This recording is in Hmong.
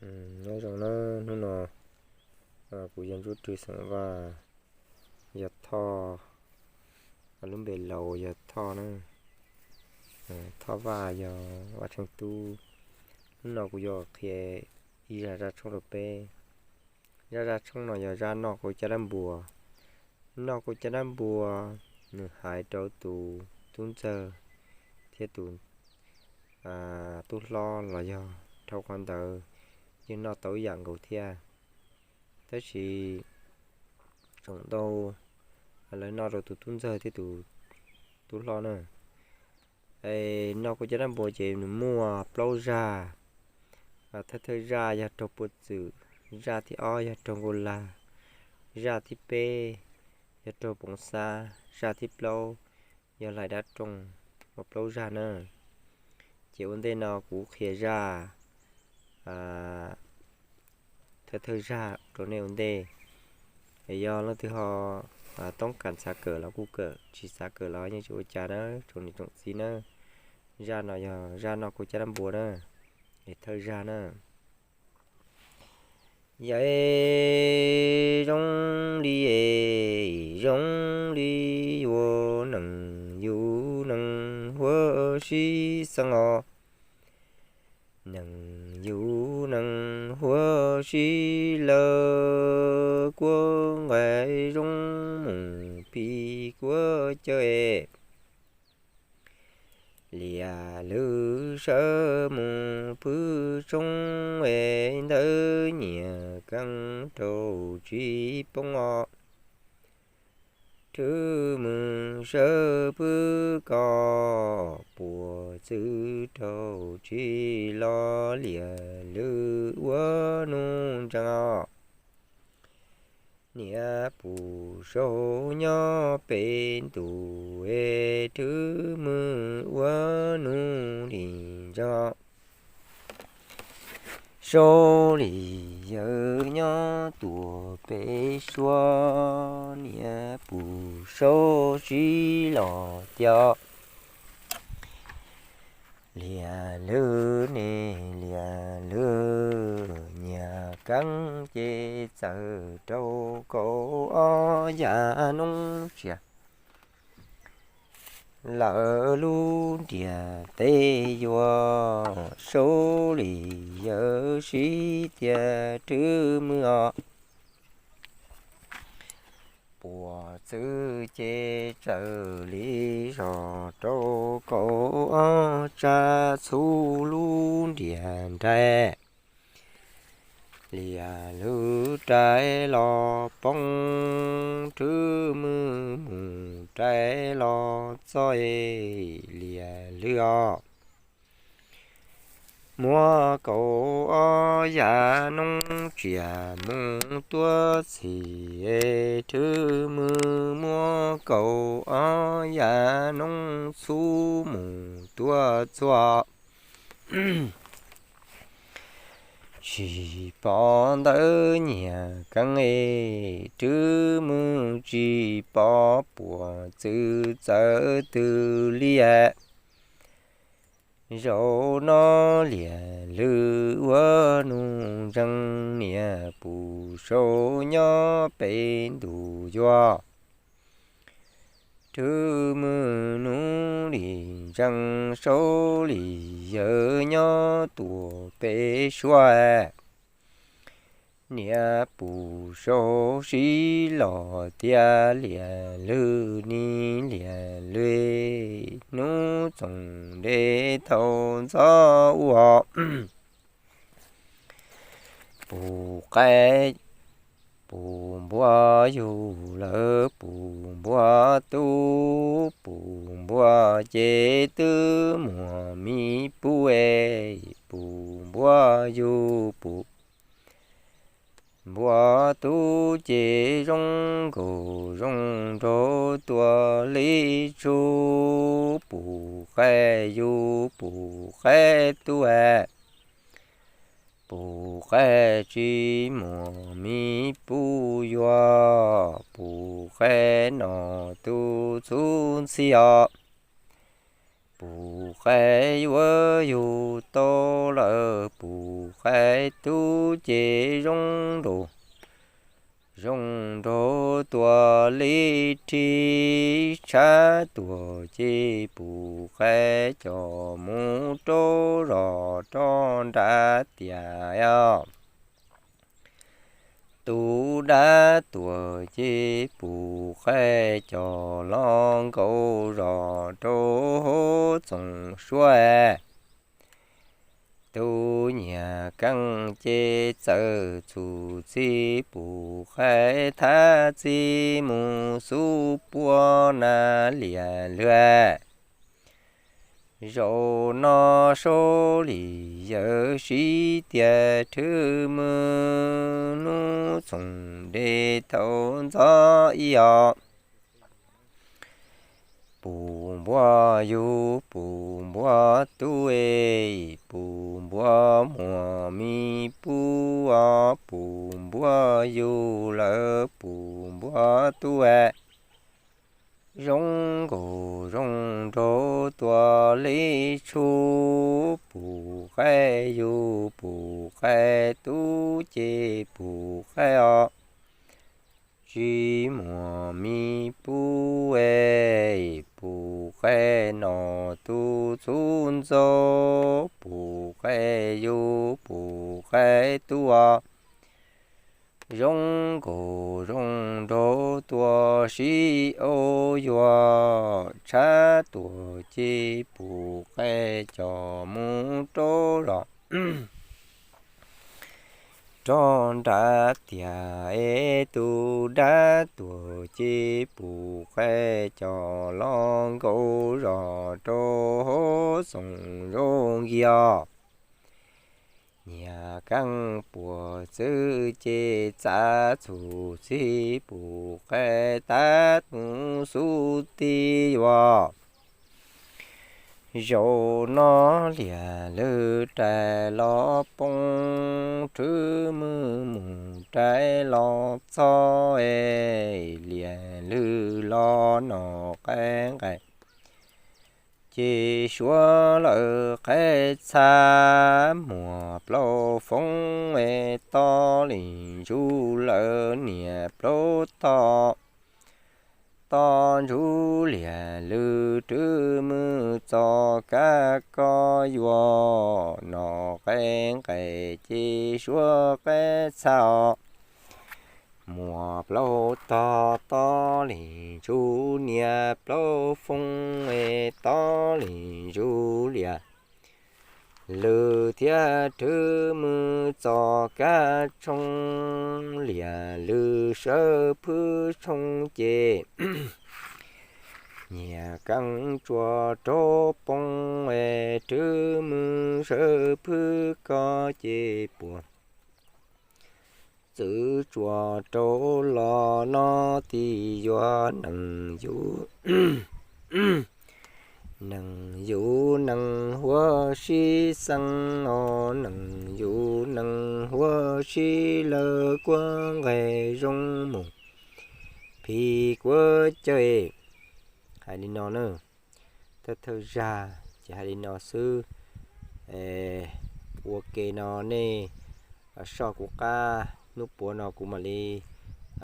Nyob zoo na, hnub no kuv yog Ntsuab Rwg xeem Vaj, yog Thoj, lub npe laus yog Thoj na. Thoj Vaj yog Vaj Tsheej Tub. Hnub no kuv yuav qhia ib zaj zaj tshoob rau peb. Zaj zaj tshoob no yog zaj noj kua caj dab npua. Noj kua caj dab npua, nws hais rau tus tub ntxawg thiab tus tub hlob los yog dhau qhov ntawd yeej noj tau ib yam nkaus thiab. Tab sis tsoom ntau lawv noj rau tus tub ntxawg thiab tus tub hlob na. Es noj kua caj dab npua ces nws muaj plaub zaj. Thawj thawj zaj yog raug pua txwm, zaj thib ob yog raug nkaus lag, zaj thib peb yog raug poov xab, zaj thib plaub yog laig dab roog, muaj plaub zaj na. Ces ua ntej no kuv qhia zaj thawj thawj zaj rau nej ua ntej. Es yog leej twg ho toob kas xav kawm los kuj kawm, tsis xav kawm los yeej tsis ua cas na tsoom niam tsoom txiv na. Zaj no yog zaj noj kua caj dab npua na, es thawj zaj na. Yawm zoo li es zoo li yuav neeg yug neeg huab sib xeeb os. Neeg yug neeg huab sib lawv, kuab nqaij zoo mus pib kuab caw es. Liam lwm sawv mus pw tshoob es ntawd nyias keeb rau tsis poob os. Rwb mws sawv pw koj, puas txwv rau tsis los liam lwm ua nuj ntseeg os. Niam pum saub nyob pem ntuj es rwb mws ua nuj li ntseeg. Saub li yawg nyob tuaj pem suab, niam pum saub sib los tias liam lwm ne liam lwm, nyias keeb ces txawm rau kaum ob yam noob tsiaj. Lawv lub ntiaj teb yuav saub li yawg sib tias rwb mws os. Puas txwv ces txawm li zos rau kaum ob tsa txhub lub ntiaj nraim. Liam lwm rais los poob, rwb mws mus rais los txog, liam lwm os. Muab kaum ob yam noob tsiaj mus tuav txhim, rwb mws muab kaum ob yam noob txhub mus tuav txhua. Tsis pom ntawd nyias keeb es, rwb mws tsis pom puas txwv txawv twg li. Zaum no liam lwm ua nuj ntseeg, niam pum saub nyob pem ntuj yuav. Rwb mws nuj li ntseeg, saub li yawg nyob tuaj pem suab. Niam pum saub sib los tias liam lwm ne liam lwm, hnub txoos nte thaum ntxov ua. Pum qaib pum npua yug lawm, pum npua tub pum npua ces twb muaj me pub es, pum npua yug pum npua tub ces zoo nkaus zoo nraug tuaj li tsuj, pum qaib yug pum qaib tub es. Pum qaib tsis muaj me pub yuav, pum qaib no tus txhub ntxhi os. Pum qaib yuav yug tau lawm, pum qaib tub ces zoo nraug, zoo nraug tuag li rhib, tshab tuag ces pum qaib coj mus rau zos rau nram tiaj os. Tus dab tuag ces pum qaib coj los nkaum zos rau hauv txoos suab. Tus nyiag keej ces txawm txuj txij pum qaib thab txij mus xub puab na liam lwg. Zaum no Saub Lis Yawg siv tiag rhwb mws hnub txoos dej thaum ntxov ib os. Pum npua yug pum npua tub es, pum npua muaj me pub os, pum npua yug lawm pum npua tub es. Zoo nkaus zoo nraug tuag li tshuj, pum qaib yug pum qaib tub ces pum qaib os. Tsis muaj me pub es, pum qaib noj tus txhuv ntxaug, pum qaib yug pum qaib tub os. Zoo nkaus zoo nraug tuag sib ua yuag, tshab tuag ces pum qaib coj mus rau zos rau nram tiaj es, tus dab tuag ces pum qaib coj los nkaum zos rau hauv txoos zoo nkig os. Nyiag keej puag txwv ces txav txuj txij pum qaib thab mus xub tij yuav. Zaum no liam lwg rais los poob, rhwb mws mus rais los txog es, liam lwg los noj qaib nqaij ces suav lawm qaib txha, muaj plaub foob es, toj lim ntsuj lawm niam plaub tog. Toj ntsuj liam lwg rwb mws txoj kab koj yuav, noj qaib nqaij ces suav qaib txha os. Muaj plaub tog toj lim ntsuj niam plaub foob es, toj lim ntsuj liam lwg thiaj rwb mws txoj kab tshooj, liam lwg sawv phwb tshooj ces, nyiag keej tsuas raug poob es, rwb mws sawv phwb koj ces puas txwv tsuas raug los no tij yuav neeg yug. Neeg yug neeg huab sib xeeb os, neeg yug neeg huab sib lawv kuab nqaij zoo mus phim kuab cawj. Hais li no na, thawj thawj zag ces hais li no xwb. Ua ke no nej soj kuv qab, hnub puav no kuv mam li